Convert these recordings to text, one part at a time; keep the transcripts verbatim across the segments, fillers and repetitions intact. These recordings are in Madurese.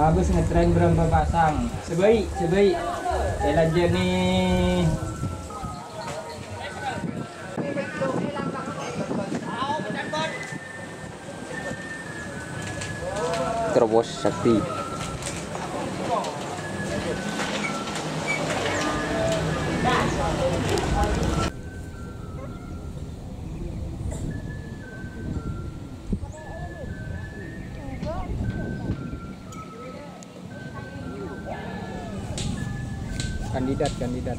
Abis ngetrend berapa pasang? Sebaik, sebaik. Saya lanjut nih. Terobos Sakti. Kandidat, kandidat.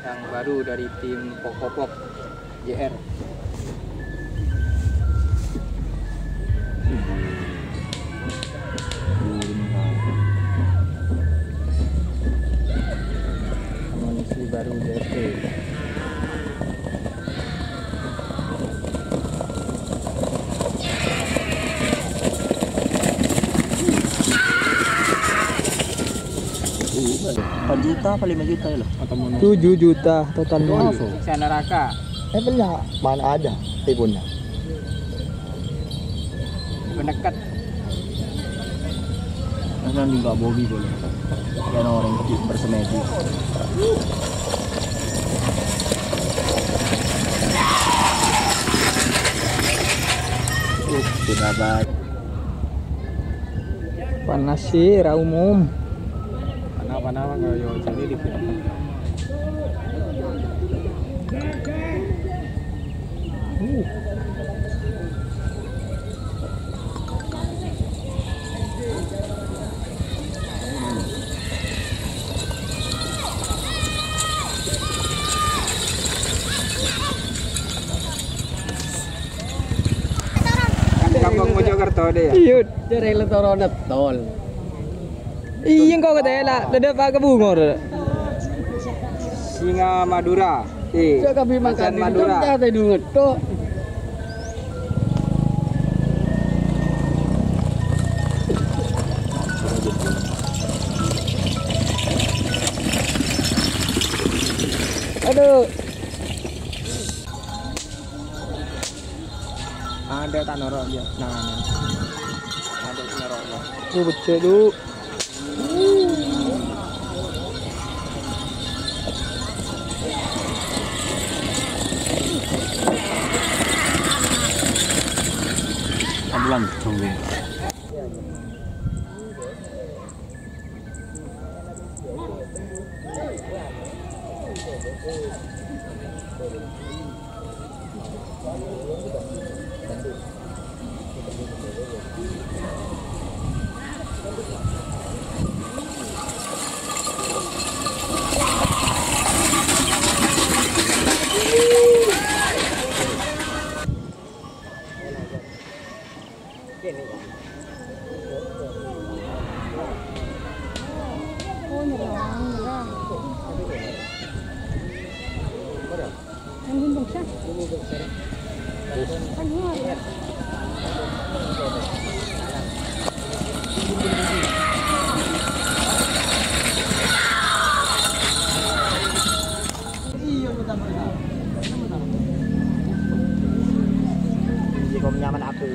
Yang baru dari tim Pok-Popok J R. Amunisi baru J R. Empat juta apa lima juta ya, loh? Atau mau tujuh juta total. Itu nol. Langsung. Siksa neraka. Eh, banyak. Mana ada tipunya? Mendekat. Nah, nanti nggak Bobby boleh. Ya, orang kecil bersemedi. Uh, sudah baik. Panas sih, ra umum. Panah-panah mah kayak sini dikit. Uh. Kampung Mojokerto deh ya. Iya, jare le torona tol. Iya, engko' kate la, dada pa' ke bungor. Singa Madura. Eh, Cak kabi macan makan di Madura. Jogja tadi ngetok. Aduh. Ada ta' noro' ya? Nah, nah. Ada ta' noro' ya? Oh, betul, Du. Aduh, langsung ya.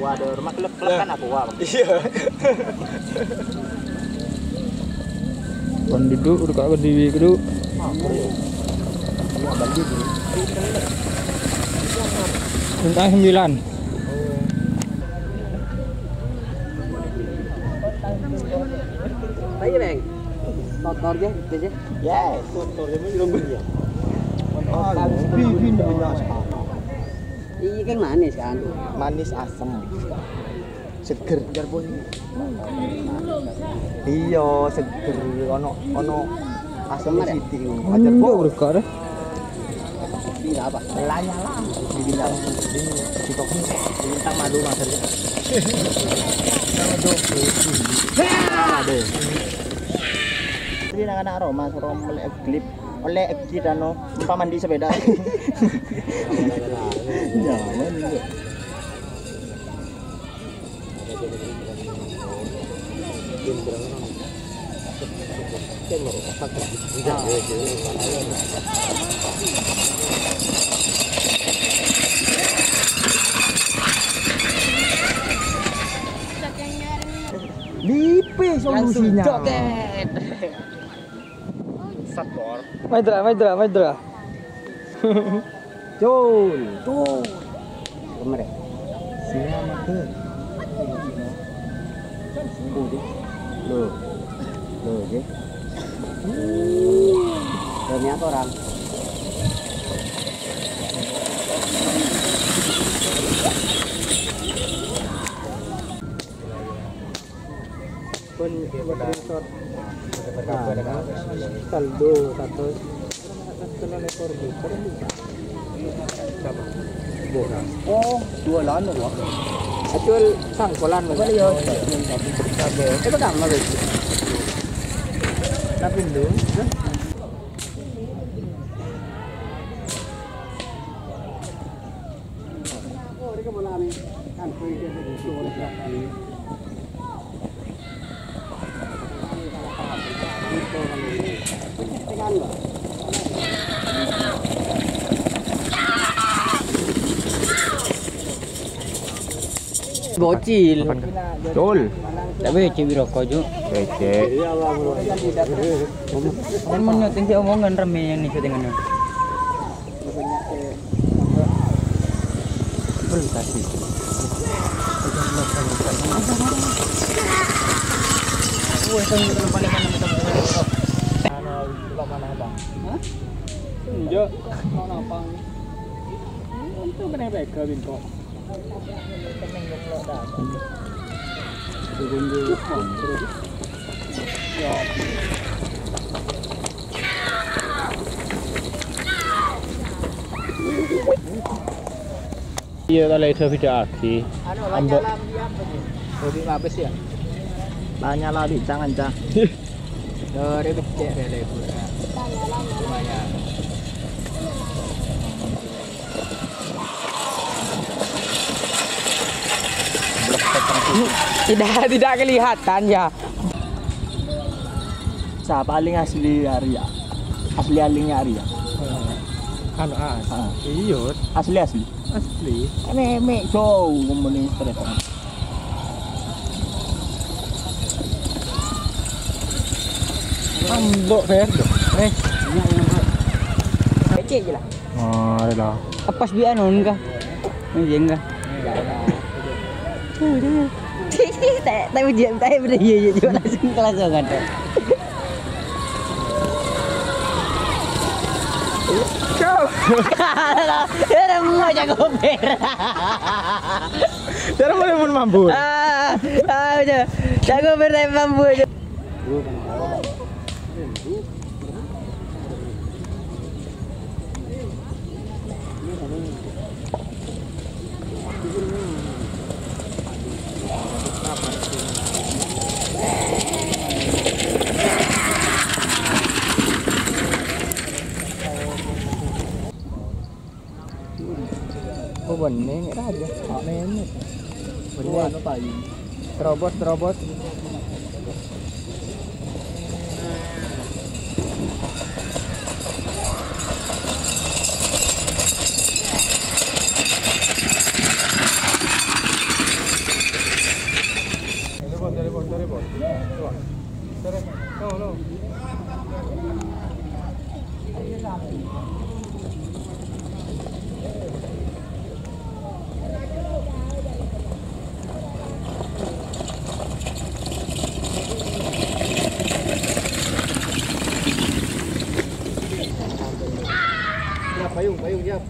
Waduh, rumah kelep-kelep kan aku, wah. Iya. Kon duduk, duduk aku di duduk. Minta sembilan. Ayo, Bang. Motor ya, gitu ya. Ya, motor ya, ini lho, ya. Iya, kan manis kan? Manis asem. Seger. Iya, seger. Ono, ono asem sithik. Ajar, Bu. Enggak, deh. Ini apa? Lanya lah. Ini lah. Ini kita pun minta madu, Mas. Aduh. Ini anak-anak Roma, Roma melek klip. Oleh kita no, lupa mandi sepeda. Nyaman. Nipe solusinya. Joget. Sator. Maidra, Maidra, Maidra. Cul, cul. Kemere. Siapa tuh? Lo, lo, oke. Lo, niat orang. Pun buat screenshot. Nah, saldo seratus. Oh, dua lano, Pak. Acul sangkolan, Pak. Apa dia? Itu kan, Pak. Tapi dulu, kan? Bocil. Cul. Tapi cewek rokok, Ju. Becek. Kan mau nyuting si omongan rame yang nih syutingannya. Belum kasih. Hah? Enggak, mau apa? Itu kena pegang, Bingko. Iya, ta' lè bidhâ'aghi. Anu, ambo'. Lanyala di apa, Ji? Rodi lapis, ya? Lanyala di jangan, Cak. Dari becek, dari lebur. Lumayan. Tidak, tidak kelihatan, ya. Sa paling asli Arya. Asli alingnya Arya. Anu, ah. Ah. Iya. Asli, asli. Asli. Memek jauh ngomongin kereta. Ambok, Fer. Eh, becek aja lah. Oh, ada. Pas bi anu enggak? Enggak, enggak. Udah. Tapi dia, tapi bener, iya, iya, iya, langsung kelangsungan. Cok. Ya, mau jago ber. Cara mulai pun mampu. Ah, ah, udah. Jago ber tapi mampu aja. Oh, bening, raja. Bening. Terobos, terobos. Siap, payung, payung, siap.